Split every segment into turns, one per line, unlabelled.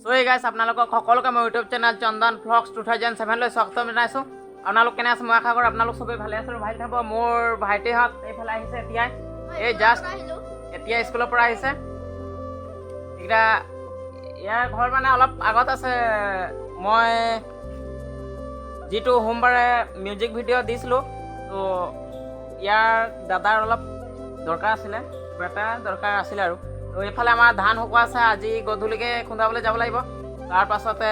চ' এই গাইছ, আপোনালোকক সকলোকে মই ইউটিউব চেনেল চন্দন ভ্লগছ 2007লৈ স্বাগতম জনাইছোঁ। আপোনালোক কেনে আছে? মই আশা কৰোঁ আপোনালোক চবেই ভালে আছে আৰু ভালে থাকিব। মোৰ ভাইটিহঁত এইফালে আহিছে এতিয়াই, এই জাষ্ট এতিয়া স্কুলৰ পৰা আহিছে। এইকেইটা ইয়াৰ ঘৰ মানে অলপ আগত আছে। মই যিটো সোমবাৰে মিউজিক ভিডিঅ' দিছিলোঁ, তো ইয়াৰ দাদাৰ অলপ দৰকাৰ আছিলে, কিবা এটা দৰকাৰ আছিলে। আৰু তো এইফালে আমাৰ ধান শুকোৱা আছে, আজি গধূলিকৈ খুন্দাবলৈ যাব লাগিব। তাৰ পাছতে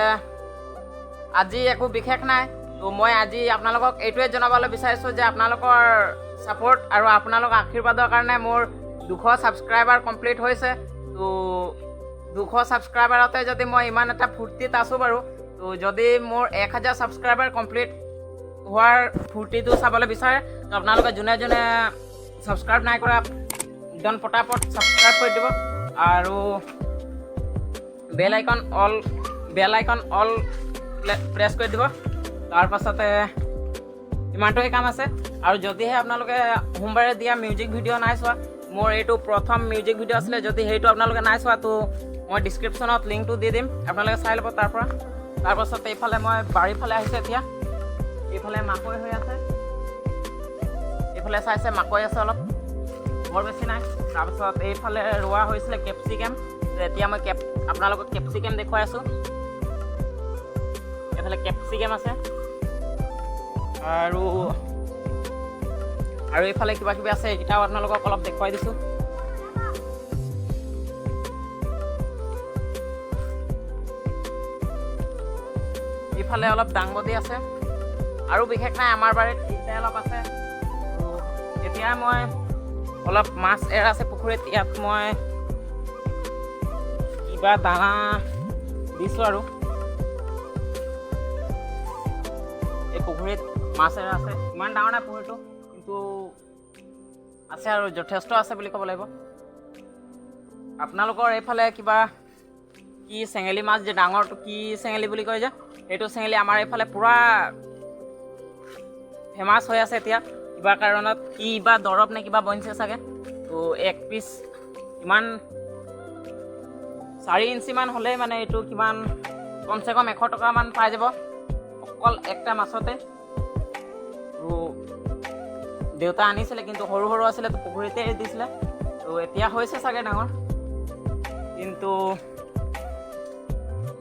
আজি একো বিশেষ নাই। তো মই আজি আপোনালোকক এইটোৱে জনাবলৈ বিচাৰিছোঁ যে আপোনালোকৰ ছাপৰ্ট আৰু আপোনালোকৰ আশীৰ্বাদৰ কাৰণে মোৰ 200 ছাবস্ক্ৰাইবাৰ কমপ্লিট হৈছে। তো 200 ছাবস্ক্ৰাইবাৰতে যদি মই ইমান এটা ফূৰ্তিত আছোঁ বাৰু, তো যদি মোৰ 1000 ছাবস্ক্ৰাইবাৰ কমপ্লিট হোৱাৰ ফূৰ্তিটো চাবলৈ বিচাৰে, তো আপোনালোকে যোনে যোনে ছাবস্ক্ৰাইব নাই কৰা, একদম পটাপট ছাবস্ক্ৰাইব কৰি দিব আৰু bell icon all press কৰি দিব। তাৰপাছতে ইমানটোৱে কাম আছে। আৰু যদিহে আপোনালোকে সোমবাৰে দিয়া মিউজিক ভিডিঅ' নাই চোৱা, মোৰ এইটো প্ৰথম মিউজিক ভিডিঅ' আছিলে, যদি সেইটো আপোনালোকে নাই চোৱা, তো মই ডিছক্ৰিপশ্যনত লিংকটো দি দিম, আপোনালোকে চাই ল'ব তাৰ পৰা। তাৰপাছত এইফালে মই বাৰীফালে আহিছোঁ এতিয়া। এইফালে মাকৈ হৈ আছে, এইফালে চাইছে মাকৈ আছে অলপ, বৰ বেছি নাই। তাৰপিছত এইফালে ৰোৱা হৈছিলে কেপচিকেম। এতিয়া মই আপোনালোকক কেপচিকেম দেখুৱাই আছোঁ। এইফালে কেপচিকেম আছে আৰু আৰু এইফালে কিবা কিবি আছে, এইকেইটাও আপোনালোকক অলপ দেখুৱাই দিছোঁ। এইফালে অলপ দাংবডি আছে আৰু বিশেষ নাই, আমাৰ বাৰীত এইকেইটাই অলপ আছে। তো এতিয়া মই অলপ মাছ এৰা আছে পুখুৰীত, ইয়াত মই কিবা দানা দিছোঁ। আৰু এই পুখুৰীত মাছ এৰা আছে, ইমান ডাঙৰ নাই পুখুৰীটো, কিন্তু আছে আৰু যথেষ্ট আছে বুলি ক'ব লাগিব। আপোনালোকৰ এইফালে কিবা কি চেঙেলী মাছ যে ডাঙৰটো, কি চেঙেলী বুলি কয় যে, সেইটো চেঙেলী আমাৰ এইফালে পূৰা ফেমাছ হৈ আছে এতিয়া কিবা কাৰণত, কি বা দৰৱ নে কিবা বনিছে চাগে। তো এক পিচ ইমান 4 ইঞ্চিমান হ'লেই মানে এইটো কিমান কমচে কম 100 টকামান পাই যাব অকল একটা মাছতে। তো দেউতা আনিছিলে, কিন্তু সৰু সৰু আছিলে, তো পুখুৰীতে এৰি দিছিলে। তো এতিয়া হৈছে চাগে ডাঙৰ, কিন্তু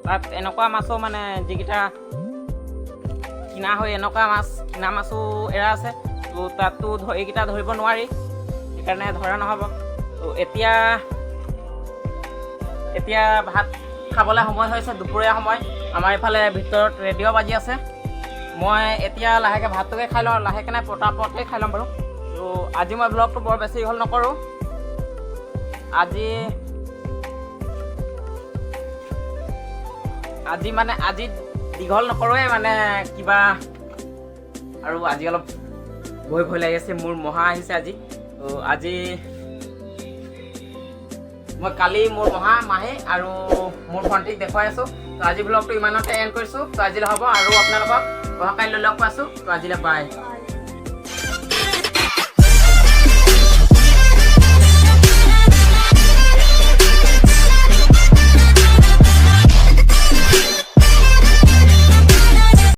তাত এনেকুৱা মাছো মানে যিকেইটা কিনা হৈ এনেকুৱা মাছ, কিনা মাছো এৰা আছে। তো তাততো এইকেইটা ধৰিব নোৱাৰি, সেইকাৰণে ধৰা নহ'ব। তো এতিয়া এতিয়া ভাত খাবলৈ সময় হৈছে, দুপৰীয়া সময়। আমাৰ এইফালে ভিতৰত ৰেডিঅ' বাজি আছে। মই এতিয়া লাহেকৈ ভাতটোকে খাই লওঁ, লাহেকৈ নাই, পটাপটে খাই ল'ম বাৰু। তো আজি মই ব্লগটো বৰ বেছি দীঘল নকৰোঁ। আজি আজি মানে আজি দীঘল নকৰোঁৱে মানে কিবা আৰু আজি অলপ ভয় ভয় লাগি আছে। মোৰ মহা আহিছে আজি। তো আজি মই কালি মোৰ মহা, মাহী আৰু মোৰ ভণ্টিক দেখুৱাই আছোঁ। তো আজি ব্লগটো ইমানতে এণ্ড কৰিছোঁ। তো আজিলৈ হ'ব আৰু আপোনালোকক অহা কাইলৈ লগ পাইছোঁ। তো আজিলৈ বাই।